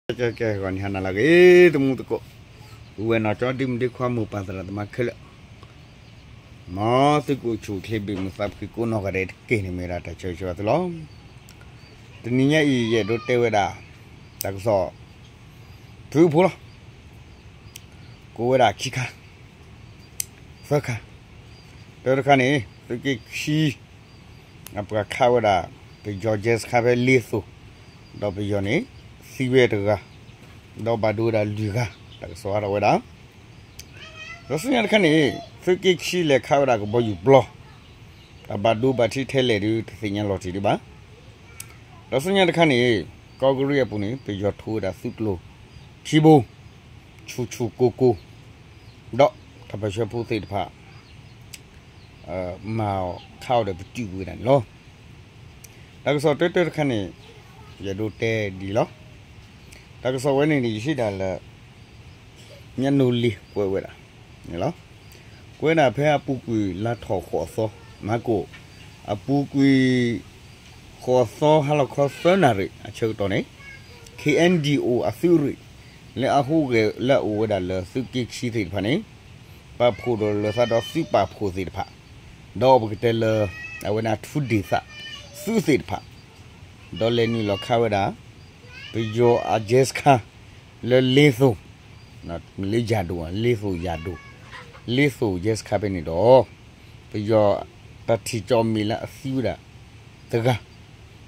ကဲ ကဲ ဂီၤနံၤဟါနၤလၢအဂ့ၤ သမူသကိး, ပုၢ်ဝဲၢ်နီၢ်ကၠီ ဒ့မုၣ်ဒ့ခွါ မိၢ်ပၢ်သရၣ်သမါခဲလၢာ်, မ်သုကအိၣ်ဆူၣ်အိၣ်ချ့ဘၣ်မုာ်သးဖှံကိးနီၢ်ဂၤဒဲးတက့ၢ်န့ၣ် မ့ၢ်ဝဲဒၣ်တၢ်ဆၢဂ့ၤဆၢဝါသုလီၤ. တနံၤညါအံၤ ယအဲၣ်ဒိးတဲဝဲဒၣ် တၢ်ကစီၣ် ဖုဖိလီၤ. ကိးဝဲဒၣ်ခံခါ, သၢခါ, တၢတခါန့ၣ် သုးက့ခံ အပှၤခးဝဲဒၣ် ပယီၤ ရဲစခန်း ဖဲလ့သိၣ်, ဒီးပယီၤန့ၣ် သံဝဲတဂၤ, ဒီးဘၣ်ဒိဝဲဒၣ်လွံၢ်ဂၤ, တၢ်ကစီၣ်ဟးထီၣ်ဝဲဒၣ်. ဒီးဆူညါတခါန့ၣ် သုးက့ခံလဲၤခးဝဲဒၣ်ကဘီယူၤပျီ, တၢ်ဘၣ်ဒိဘၣ်ထံးထဲလဲၣ်ဒုး တသ့ၣ်ညါလီၤတံၢ်ဒံးဘၣ်. ဒီးဆူညါတခါန့ၣ် ကီၢ်ကရံၣ်အပူၤန့ၣ် ပယီၤထိဝဲဒၣ်သုးကျိၤခံဘိ, ဆူၣ်ဆူၣ်ကိၢ်ကိၢ်, ဒီးတၢ်ပၢၢ်ဆၢဖိသ့ၣ်တဖၣ် မၤအီၤခးအီၤဒီးပတုာ်ကွံာ်ဝဲဒၣ်န့ၣ်လီၤ. တၢ်ကစီၣ်တၢတၢတခါန့ၣ် ယအဲၣ်ဒိးတဲဒ်အံၤလီၤ. တၢ်ကစီၣ်ဝဲန့ၣ်န့ၣ် ယဟ့ၣ်ဒၣ်လၢ ညၣ်နိလ့ကွဲးဝဲဒၣ်န့ၣ်လီၤ. ကွဲးဒၣ်ဖဲအပူၤကွံာ်လါထီၣ်ဃိးသီ, မၤကိၣ်, အပူၤကွံာ် ဃိးသီဟါလီၤခီသၢနၣ်ရံၣ်အဆၢကတီၢ်န့ၣ် ခ့ၣ်အဲၣ်ဒံၣ်အိၣ် အသုးရ့ၣ် လၢအဟူးဂဲၤလၢအအိၣ်ဝဲဒၣ်လၢသုးက့ခံသ့ၣ်တဖၣ်န့ၣ် ပာ်ဖှိၣ်ဒီးလိာ်သးဒီးသုးပာ်ဖှိၣ်သ့ၣ်တဖၣ်, ဒီးပကတဲလၢ အဝဲန့ၣ်အထူးဒေသ သုးသ့ၣ်တဖၣ်, ဒီးလဲၤနုာ်လီၤခးဝဲဒၣ် ပယီၤအ ရဲစခန်း လၢလ့သိၣ်, လၢယၤဒိၣ်, လ့သိၣ်ယၤဒိၣ်, လ့သိၣ် ရဲစခန်း ဖဲန့ၣ်ဒီး ပယီၤတၢ်ထံၣ်ကၠီၣ်မဲာ်လၢအသံဝဲဒၣ်တဂၤ,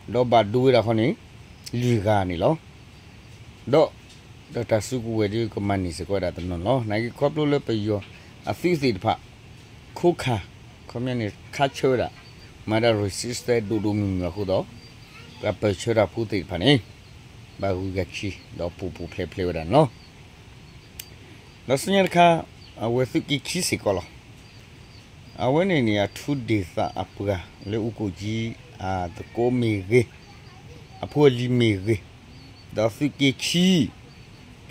ဒီးဘၣ်ဒိဝဲဒၣ်ခီန့ၣ် လွံၢ်ဂၤန့ၣ်လီၤ. ဒီး ဒီးတၢ်စုကဝဲၤဒုးကမၤန့ၢ်စ့ၢ်ကီးဝဲဒၣ်တနီၤလီၤ. နာ်က့ခီဖျိလၢပယီၤအသုးသ့ၣ်တဖၣ် ခိးခး, ခီပညီန့ၣ် ခးဆၢဝဲဒၣ် မၤတၢ် resistance ဒိၣ်ဒိၣ်မုၢ်မုၢ်အဃိဒီး ပှၤပၢၢ်ဆၢတၢ်ဖိသ့ၣ်တဖၣ်န့ၣ် ဘၣ်ဂုၤဂၤခံ ဒီးပူၤပူၤဖျဲးဖျဲးဝဲဒၣ်န့ၣ်လီၤ. ဒီးဆူညါတခါ အဝဲသုးက့ခံစ့ၢ်ကီးလီၤ. အဝဲန့ၣ်န့ၣ် အထူးဒေသ အပှၤလၢအူကိၣ်ကၠံ အသကိးမ့ၢ်ဂ့ၤ, အဖိအလံၤမ့ၢ်ဂ့ၤ, ဒီးသုးက့ခံ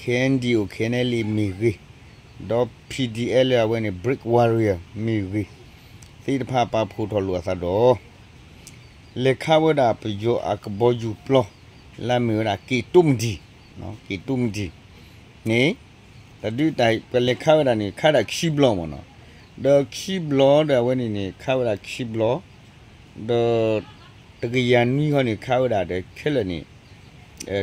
ခ့ၣ်အဲၣ်ဒံၣ်အိၣ် ခ့ၣ်အဲၣ်အဲၣ်လ့ၣ် မ့ၢ်ဂ့ၤ, ဒီး PDF လၢအဝဲန့ၣ် Black Warrior မ့ၢ်ဂ့ၤ, သ့ၣ်တဖၣ်ပာ်ဖှိၣ်ထီၣ်လိာ်အသးဒီး လဲၤခးဝဲဒၣ်ပယီၤအကဘီယူၤပျီ လၢအမ့ၢ်ဝဲဒၣ် က့ၤတိမတံၢ်, က့ၤတိမတံၢ်န့ၣ် တၢ်ဒုးတၢ် ပလဲၤခးဝဲဒၣ်န့ၣ် ခးဒၣ်ခံဘျီမ့ၢ်နီၤ, ဒီးခံဘျီဒီးအဝဲန့ၣ်န့ၣ် ခးဝဲဒၣ်ခံဘျီ, ဒီး တကယၤနွံဟီန့ၣ် ခးဝဲဒၣ်ဒီးခဲလၢာ်န့ၣ် တဆံ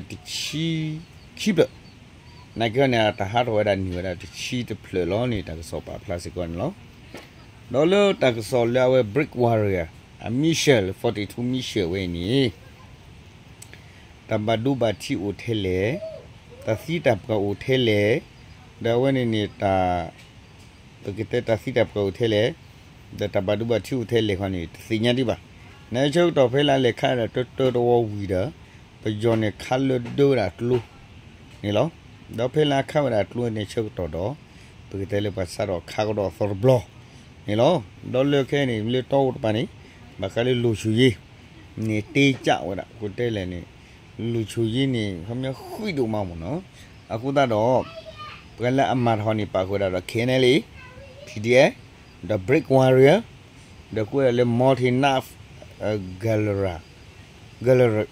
ခံဖျၢၣ်, နာ်က့ဟီန့ၣ် တၢ်ဟးထီၣ်ဝဲဒၣ်န့ၢ်ဝဲဒၣ်တဆံတဖျၢၣ်လီၤန့ၣ် တၢ်ကစီၣ်ပာ်ဖျါစ့ၢ်ကီးန့ၣ်လီၤ. ဒီးလၢတၢ်ကစီၣ်လၢအဝဲ Black Warrior အ mission လၢ forty two mission ဝဲအံၤန့ၣ် တၢ်ဘၣ်ဒိဘၣ်ထံးအိၣ်ထဲလဲၣ်, တၢ်သံတၢ်ပှၢ်အိၣ်ထဲလဲၣ်, ဒီးအဝဲန့ၣ်န့ၣ် တၢ် ပကတဲတၢ်သံတၢ်ပှၢ်အိၣ်ထဲလဲၣ်, ဒီးတၢ်ဘၣ်ဒိဘၣ်ထံးအိၣ်ထဲလဲၣ်ခီန့ၣ် တသ့ၣ်ညါဒံးဘၣ်. နာ်က့ဆၢကတီၢ်ဖဲလၢအလဲၤခးဒီးတၢတၢတဝီဝံၤဒီး ပယီၤန့ၣ်ခးလၢဒၢဝဲဒၣ်ကျိန့ၣ်လီၤ. ဒီးဖဲလၢအခးဝဲဒၣ်ကျိန့ၣ်ဆၢကတီၢ်ဒီး ပကတဲလၢပှၤစးထီၣ်ခးကဒီးအသီတဘျီန့ၣ်လီၤ. ဒီးလၢခဲအံၤန့ၣ် လၢတီအိၣ်တပၤန့ၣ် ဘၣ်ဃးလၢ လုံခြုံရေး န့ၣ် တင်းကျပ် ဝဲဒၣ် ကတဲလဲၣ်န့ၣ် လုံခြုံရေး န့ၣ် ခီပညီဃံးဒိၣ်မးမ့ၢ်နီၤ. အဃိသတးဒီး ပှၤလၢအမၤတၢ်ဟီန့ၣ် ပာ်ဃုာ်ဝဲဒၣ်ဒီး KNLA, PDF, ဒီး Black Warrior, ဒီးကွဲးဒၣ်လၢ multinational guerrilla, guerrilla,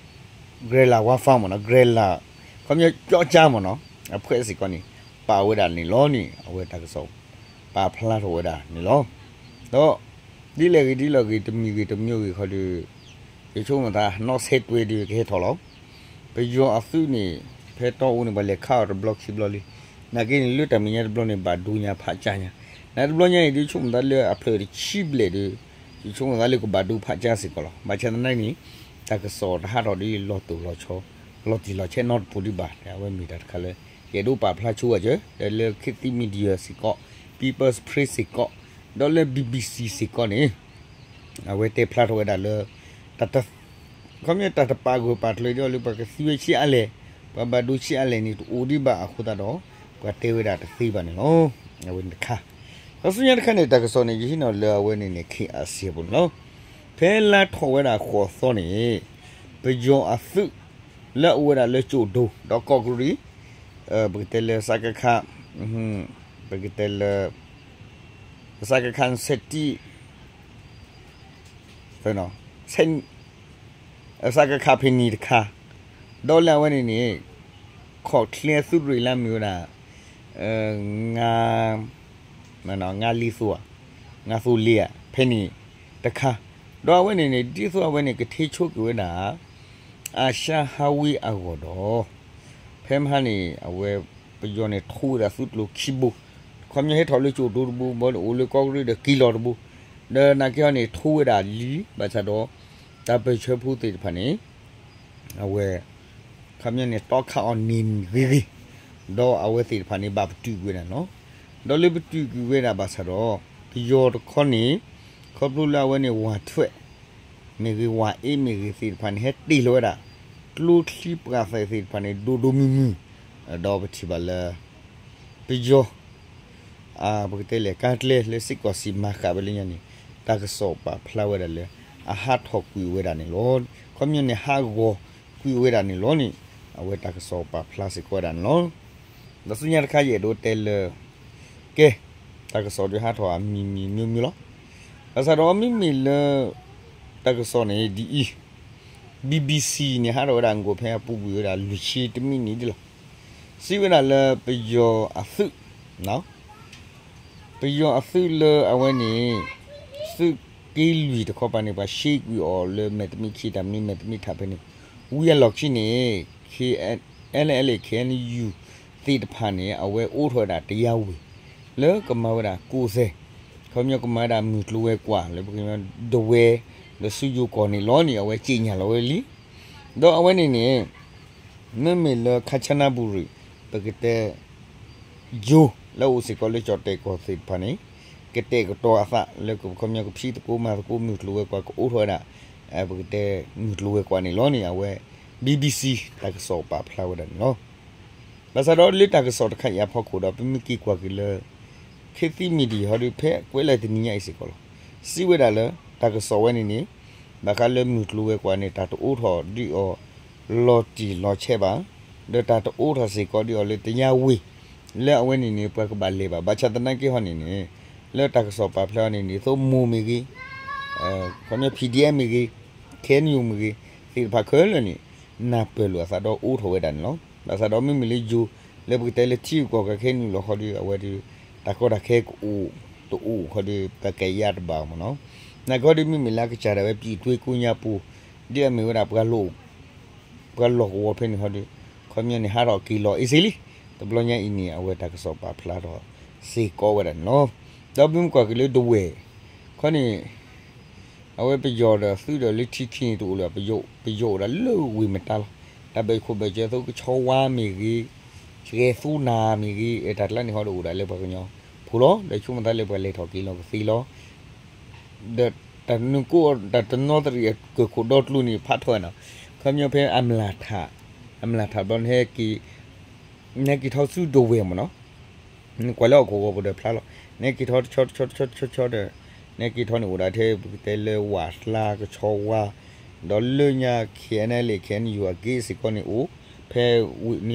guerrilla warfare မ့ၢ်နီၤ, guerrilla ခီပညီ ပြောက်ကျား မ့ၢ်နီၤ, အဖွဲ့စ့ၢ်ကီးန့ၣ် ပာ်ဝဲဒၣ်န့ၣ်လီၤန့ၣ် အဝဲတၢ်ကစီၣ် ပာ်ဖျါထီၣ်ဝဲဒၣ်န့ၣ်လီၤ. ဒီး ဒ်လဲၣ်ဂ့ၤဒ်လဲၣ်ဂ့ၤ တမံၤဂ့ၤတမံၤဂ့ၤခီဒီး ယဆိကမိၣ်သး နောက်ဆက်တွဲ ဒုးကဟဲထီၣ်လီၤ. ပယီၤအသုးန့ၣ် ဖဲတီအိၣ်န့ၣ် ပှၤလဲၤခးအီၤတဘျီခံဘျီလံ. နာ်က့န့ၣ် လၢတၢ်မဲာ်ညါတဘျီန့ၣ် ဘၣ်ဒိညါဖးကၠၢ်ညါ, နာ်တဘျီညါအံၤ ဒုးဆိကမိၣ်သးလၢအဖျၢၣ်တဆံဘျဲၣ်ဒီး ယဆိကမိၣ်သးလၢကဘၣ်ဒိဖးကၠၢ်စ့ၢ်ကီးလီၤ. ဘၣ်ဆၣ်သနာ်က့န့ၣ် တၢ်ကစီၣ်တဟးထီၣ်ဒ်လီၤတိၢ်လီၤဆီ လီၤတံၢ်လီၤဆဲးနီတပူၤဒံးဘၣ်. အဝဲမ့ၢ်တၢ်တခါလၢ ယအဲၣ်ဒိးပာ်ဖျါဆိဝဲကၢၤ ဒီးလၢ ခေတ်သစ် Media စ့ၢ်ကီး People's Press စ့ၢ်ကီး ဒီးလၢ BBC စ့ၢ်ကီးန့ၣ် အဝဲတဲဖျါထီၣ်ဝဲဒၣ်လၢ တၢ်တ ခီပညီတၢ်တပာ်ဂၢၢ်ပာ်ကျၢၤဒီးလၢပှၤကသံဝဲဆံးအါလဲၣ်, ပှၤဘၣ်ဒိဆံးအါလဲၣ်န့ၣ် တအိၣ်ဒံးဘၣ်အဃိသတးဒီး ပှၤတဲဝဲဒၣ်တသ့ဘၣ်န့ၣ်လီၤ. အဝဲန့ၣ်တခါ. ဒီးဆူညါတခါန့ၣ် တၢ်ကစီၣ်န့ၣ် ယဟံးန့ၢ်လၢအဝဲန့ၣ်န့ၣ် KIC အပူၤန့ၣ်လီၤ. ဖဲလါထီၣ်ဝဲဒၣ်ဃိးသီန့ၣ် ပယီၤအသုး လၢအအိၣ်ဝဲဒၣ်လၢကၠိၣ်ဒိၣ် ဒီးကီၢ်ကရံၣ် ပကတဲလၢ စကခ ပကတဲလၢ စကခ ဆယ်တစ် စကခ ဖဲန့ၣ်တခါ, ဒီးလၢအဝဲန့ၣ်န့ၣ် ခိးချ့သုးရ့ၣ်လၢအမ့ၢ်ဝဲဒၣ် ငါ ငါလ့သိးဧါ, ငါသိးလ့ဧါ ဖဲန့ၣ်တခါ, ဒီးအဝဲန့ၣ်န့ၣ် ဒ်သိးအဝဲန့ၣ် ကထ့ဆိက့ၤဝဲဒၣ် အၤၡါဟးဝ့အဂီၢ်ဒီး ဖဲမဟါန့ၣ် အဝဲပယီၤန့ၣ် ထိဝဲဒၣ်သုးကျိၤခံဘိ, ခီပညီဟဲထီၣ်လၢကၠိၣ်တိၤတဘိ ဘၣ်ဒီးအိၣ်လၢကီၢ်ကရ့ၣ်ဒီးက့ၤလီၤတဘိ, ဒီးနာ်က့ဟီန့ၣ် ထိဝဲဒၣ်လံ ဘၣ်ဆၣ်ဒီး တၢ်ပၢၢ်ဆၢဖိသ့ၣ်တဖၣ်န့ၣ် အဝဲ ခီပညီန့ၣ် တီခးအီၤန့ၣ်ဂ့ၤဂ့ၤ, ဒီးအဝဲသ့ၣ်တဖၣ်န့ၣ် ဘၣ်ပတုာ်ကွံာ်ဝဲဒၣ်န့ၣ်လီၤ. ဒီးလၢပတုာ်ကွံာ်ဝဲဒၣ်ဘၣ်ဆၣ်ဒီး ပယီၤတခီန့ၣ် ခီဖျိလၢအဝဲန့ၣ် ဝၤထွဲး မ့ၢ်ဂ့ၤ ဝၤအ့မ့ၢ်ဂ့ၤသ့ၣ်တဖၣ်န့ၣ် ဟဲတ့ၢ်လီၤဝဲဒၣ် ကျိချံပှာ်သဲးသ့ၣ်တဖၣ်န့ၣ် ဒိၣ်ဒိၣ်မုၢ်မုၢ်, ဒီးပထံၣ်ဘၣ်လၢ ပယီၤ ပကတဲလဲၣ် ကါကျဲလၢစ့ၢ်ကီးစံးမၤဃာ်ဝဲလၢညါန့ၣ် တၢ်ကစီၣ်ပာ်ဖျါဝဲဒၣ်လၢ အဟးထီၣ်ကွံာ်ဝဲဒၣ်န့ၣ်လီၤ. ခီပညီန့ၣ် ဟးဂီၤကွံာ်ဝဲဒၣ်န့ၣ်လီၤန့ၣ် အဝဲတၢ်ကစီၣ်ပာ်ဖျါစ့ၢ်ကီးဝဲဒၣ်န့ၣ်လီၤ. ဒီးဆူညါတခါ ယအဲၣ်ဒိးတဲလၢ ကဲ တၢ်ကစီၣ်ဒုးဟးထီၣ်အမံၤမံၤမျိုးမျိုးလီၤ. ဘၣ်ဆၣ်ဒီးမ့မ့ၢ်လၢ တၢ်ကစီၣ်န့ၣ်ဒ်အံၤ, BBC န့ၣ် ဟးထီၣ်ဝဲဒၣ်အကိာ်ဖဲအပူၤကွံာ်ဝဲဒၣ်လွံၢ်ဆံတမံးနံးဒ်လီၤ. စံးဝဲဒၣ်လၢပယီၤအသုး ပယီၤအသုးလၢအဝဲန့ၣ် သုးက့လွံၢ်တခီပၤန့ၣ် ပှၤရှဲကွံာ်အီၤလၢမဲာ်တမံးခံ တၢ်မနုၤမဲာ်တမံးထးဖဲန့ၣ် ဝံၤအလီၢ်ခံန့ၣ် KNLA KNU သ့ၣ်တဖၣ်န့ၣ် အဝဲအိးထီၣ်ဝဲဒၣ်တရားဝင် လၢကမၤဝဲဒၣ်ကိုယ်စားလှယ်, ခီပညီကမၤဝဲဒၣ်မုၢ်ကျိၤဝဲၤကွာ်လၢပကညီ ဒဝဲၢ်လၢဆူယိၤကီၢ်န့ၣ်လီၤန့ၣ် အဝဲကြေညာလီၤဝဲလံ. ဒီးအဝဲန့ၣ်န့ၣ် မ့မ့ၢ်လၢ ခါဆါနါဘူရံၤ ပကတဲ ယိၤ လၢအိၣ်စ့ၢ်ကီးလၢကၠီၣ်တဲၣ်ကီၢ်သ့ၣ်တဖၣ်န့ၣ် ကတဲာ်ကတီၤအသးလၢကခီပညီကဖံးသကိးမၤသကိးမုၢ်ကျိၤဝဲၤကွာ် ကအိးထီၣ်ဝဲဒၣ် ပကတဲမုၢ်ကျိၤဝဲၤကွာ်န့ၣ်လီၤန့ၣ် အဝဲ BBC တၢ်ကစီၣ်ပာ်ဖျါဝဲဒၣ်န့ၣ်လီၤ. ဘၣ်ဆၣ်ဒီးလၢတၢ်ကစီၣ်တခါအံၤအဖီခိၣ်ဒီး ပမ့ၢ်က့ၤကွၢ်က့ၤလၢ ခေတ်သစ်မီဒီယာ ဟီဒုး ဖဲကွဲးလၢတနံၤညါအံၤစ့ၢ်ကီးလီၤ. စံးဝဲဒၣ်လၢ တၢ်ကစီၣ်ဝဲန့ၣ်န့ၣ် ဘၣ်ဃးလၢမုၢ်ကျိၤဝဲၤကွာ်န့ၣ် တၢ်တအိးထီၣ်ဒံးအီၤ လီၤတံၢ်လီၤဆဲးဘၣ်, ဒီးတၢ်တအိးထီၣ်စ့ၢ်ကီးဒံးအီၤလၢတရားဝင် လၢအဝဲန့ၣ်န့ၣ် ပှၤကဘၣ်လဲၤဘၣ်. ဘၣ်ဆၣ်သနာ်က့ဟီန့ၣ်န့ၣ် လၢတၢ်ကစီၣ်ပာ်ဖျါအီၤန့ၣ်န့ၣ် သိမိၢ်မ့ၢ်ဂ့ၤ ခီပညီ PDF မ့ၢ်ဂ့ၤ KNU မ့ၢ်ဂ့ၤ သ့ၣ်တဖၣ်ခဲလၢာ်န့ၣ် နၢ်ပၢၢ်လိာ်အသးဒီးအိးထီၣ်ဝဲဒၣ်န့ၣ်လီၤ. ဘၣ်ဆၣ်ဒီးမ့မ့ၢ်လၢယိၤ လၢပကတဲလၢထံဂုၤကီၢ်ဂၤ KNU လီၤဃီဒီး အဝဲဒီး တၢ်ကီတၢ်ခဲကအိၣ်တအိၣ်ဃီဒီး ပကဲယါတဘၣ်မ့ၢ်နီၤ. နာ်က့ဟီဒီး မ့မ့ၢ်လၢအကစၢ်ဒၣ်ဝဲ ပြည်တွင်းကိးညါပူၤ ဒ်အမ့ၢ်ဝဲဒၣ် ပှၤလီၢ်ကဝီၤဖဲန့ၣ်ဟီဒီး ခီပညီန့ၣ် ဟးထီၣ်က့ၤလီၤအ့စ့လံ. တဘျီညါအံၤန့ၣ် အဝဲတၢ်ကစီၣ်ပာ်ဖျါထီၣ်စ့ၢ်ကီးဝဲဒၣ်န့ၣ်လီၤ. ဒီးပမ့ၢ်ကွၢ်က့ၤလၢဒဝဲၢ် ခီန့ၣ် အဝဲပယီၤဒီးသုးဒီးလၢထံခံန့ၣ်တအိၣ်လၢၤဘၣ်, ပယီၤအိၣ်ဒၣ်လၢဝ့ၢ်မတၤလီၤ. တၢ်ဘၢၣ်ခိၣ်ဘၢၣ်စၢၤအသိး ကဆီဝါမ့ၢ်ဂ့ၤ, ဂဲၤသူနၤမ့ၢ်ဂ့ၤ, တၢ်ကျါန့ၣ်ဟီဒီးအိၣ်ဒၣ်လၢပှၤကညီဖိလီၤ. ဒီးဆိကမိၣ်သးလၢပှၤလဲၤထီၣ်က့ၤလီၤကသ့လီၤ. ဒီးတၢ်နုာ်ကိး တၢ်တနီသရံၣ်အကၢၢ်ခိၣ်ဒီကျိၤန့ၣ် ဖးထီၣ်ဝဲနီၤ. ခီပညီဖဲအမျၢ်ထး, အမျၢ်ထးဘျီန့ၣ် နဟဲက့ၤထီၣ်ဆူဒဝဲၢ်မ့ၢ်နီၤ. နကွၢ်လၢဟီၣ်ခိၣ်ဂီၤပူၤဒီးဖျါလီၤ. နဟဲက့ၤထီၣ်တဆီတဆီတဆီတဆီဒီး နဟဲက့ၤထီၣ်န့ၣ်အိၣ်ဒၣ်ထဲ ပကတဲလၢဝၣ်ကျါ ကဆီဝါ, ဒီးလၢညါ KNLA KNU အဂ့ၢ်စ့ၢ်ကီးန့ၣ်အိၣ်, ဖဲဝ့ၢ်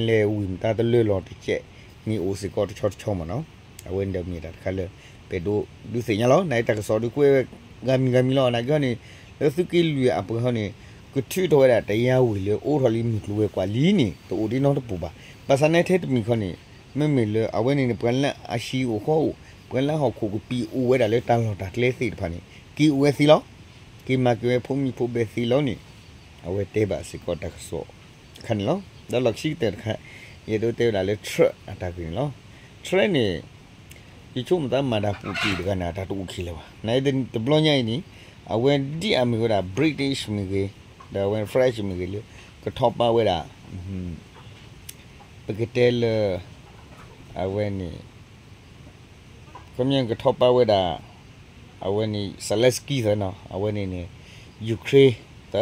လဲၤဝ့ၢ်မတၤတလၢာ်လီၤတကဲးန့ၣ်အိၣ်စ့ၢ်ကီးတဆီတဆီမ့ၢ်နီၤ. အဝဲန့ၣ်ဒီးမ့ၢ်တၢ်တခါလၢ ပအဲၣ်ဒိးဒုးသ့ၣ်ညါလီၤ. နာ်က့တၢ်ကစီၣ်ဒုးကွဲးဝဲဂၤမံၤဂၤမံၤလီၤ. နာ်က့ဟီန့ၣ် လၢသုးက့လွံၢ်အပှၤဟီန့ၣ် ကထုးထီၣ်ဝဲဒၣ်တရားဝင်လၢအိးထီၣ်လံမုၢ်ကျိၤဝဲၤကွာ်လံန့ၣ် တအိၣ်ဒံးနီတပူၤဘၣ်. ဘၣ်ဆၣ်န့ၣ်ထဲတမံၤခီန့ၣ် မ့မ့ၢ်လၢအဝဲန့ၣ်န့ၣ် ပှၤလၢအဟံၣ်အိၣ်ဃီအိၣ်, ပှၤလၢအဟီၣ်ခိၣ်ကပံာ်အိၣ်ဝဲဒၣ်လၢတၢ်လီၢ်တၢ်ကျဲသ့ၣ်တဖၣ်န့ၣ် က့ၤအိၣ်ဝဲသ့လီၤ. က့ၤမၤက့ၤဝဲဖိမုၣ်ဖိဘဲသ့လီၤန့ၣ် အဝဲတဲဘၣ်စ့ၢ်ကီးတၢ်ကစီၣ်တခါန့ၣ်လီၤ. ဒီးလီၢ်ခံကတၢၢ်တခါ ယအဲၣ်ဒိးတဲဝဲဒၣ်လၢ Trump အတၢ်ဂ့ၢ်န့ၣ်လီၤ. Trump န့ၣ် ယဆိကမိၣ်သးမၤတၢ် Putin တဂၤန့ၣ် အတၢ်တအိၣ်ခံလၢၤဘၣ်. နာ်က့တဘျီညါအံၤန့ၣ် အဝဲဒ်အမ့ၢ်ဝဲဒၣ် British မ့ၢ်ဂ့ၤ, ဒီးအဝဲ French မ့ၢ်ဂ့ၤလၢ ကထီၣ်ပာ်ဝဲဒၣ် ပကတဲလၢ အဝဲန့ၣ် ခီပညီကထီၣ်ပာ်ဝဲဒၣ် အဝဲန့ၣ် Zelensky သၢနီၤ, အဝဲန့ၣ်န့ၣ် Ukraine သၢ,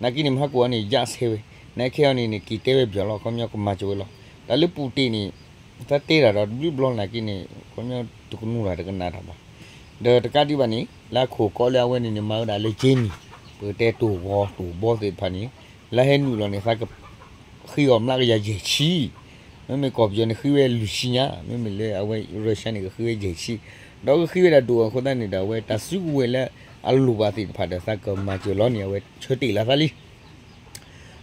နာ်က့န့ၣ် မဟါကိၣ်အံၤန့ၣ် ယါဆဲဝဲ, နာ်က့အံၤန့ၣ်န့ၣ် က့ၤတဲဝဲပယီၤလီၤ, ခီပညီကမၤစၢၤဝဲလီၤ. တၢ်လၢ Putin န့ၣ် တၢ်တဲတၢ်ဒီးတဘျုးဘျီနာ်က့န့ၣ် ခီပညီတကနူၤတၢ်တကနၣ်တၢ်ဘၣ်. ဒီးတကးဒံးဘၣ်န့ၣ် လၢအခိၣ်ကီလၢအဝဲန့ၣ်န့ၣ် မၤဝဲဒၣ်လၢကၠ့နံၤ ပကတဲတိၢ်ဂီၤတိၢ်ဘီသ့ၣ်တဖၣ်န့ၣ် လၢဟဲနုာ်လီၤန့ၣ် သးက ဃ့အီၤမျးကယၤယဲၢ်ဆံ, မ့မ့ၢ်ကီၢ်ပယီၤန့ၣ် ဃ့ဝဲလွံၢ်ဆံညါ, မ့မ့ၢ်လၢအဝဲ Russia န့ၣ် ကဃ့ဝဲယဲၢ်ဆံ, ဒီးကဃ့ဝဲဒၣ်ဒိၣ်အဃိသတးန့ၣ်ဒီး အဝဲတၢ်စုကဝဲၤလၢအလိၣ်ဘၣ်သ့ၣ်တဖၣ်ဒီး သးကမၤစၢၤလီၤန့ၣ် အဝဲဆၢတဲာ်လီၤသးလံ.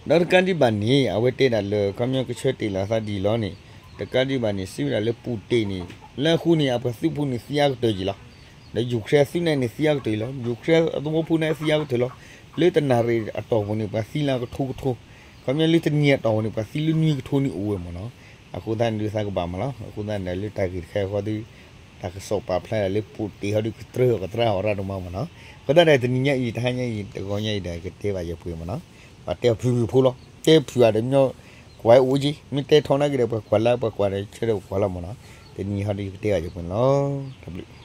ဒီးတကးဒံးဘၣ်န့ၣ် အဝဲတဲဒၣ်လၢ ခီပညီကဆၢတဲာ်လီၤအသးဒ်အံၤလီၤန့ၣ်, တကးဒံးဘၣ်န့ၣ် စံးဝဲဒၣ်လၢ Putin န့ၣ် လၢအဃိန့ၣ် အပှၤသုးဖိန့ၣ်သံအါကတၢၢ်က့ၤလီၤ. ဒီး Ukraine အသုးန့ၣ်န့ၣ်သံအါကတၢၢ်လီၤ. Ukraine အသဝီဖိန့ၣ်သံအါကတၢၢ်လီၤ. လၢတနၣ်ရံၣ်အတီၢ်ပူၤန့ၣ် ပှၤသံလၢကထိကထိ, ခီပညီလၢတနံၤအတီၢ်ပူၤန့ၣ် ပှၤသံလၢနွံကထိန့ၣ်အိၣ်ဝဲမ့ၢ်နီၤ. အဃိသတးန့ၣ်ဒုးသးကဘၣ်မ့ၢ်နီၤ, အဃိသတးန့ၣ်ဒီးလၢတၢ်ဂ့ၢ်တခါအံၤဃီဒီး တၢ်ကစီၣ်ပာ်ဖျါဒၣ်လၢ Putin ဟီဒီး ကတြၢအီၤကတြၢအီၤရၣ်ဒိၣ်မးမ့ၢ်နီၤ. အဃိသတးန့ၣ် တနံၤညါအံၤ တဟါညါအံၤ တဂီၤညါအံၤဒီး ကတဲဘၣ်ယပှဲၤမ့ၢ်နီၤ. ပှၤတဲအီၤဖုၣ်ဖုၣ်ဖိလီၤ, တဲဖုၣ်ဧါဒီး မ့ၢ်ကွၢ်အိၣ်က့ၤ, မ့ၢ်တဲထီနာ်က့ၤဒီး ပှၤကွၢ်လၢပှၤကွၢ်ဒီး ဆၢဒီးပှၤကွၢ်လီၤမ့ၢ်နီၤ. တနံၤဟီဒီး ယကတဲဘၣ်ယပှဲၤန့ၣ်လီၤ. တၢ်ဘျုး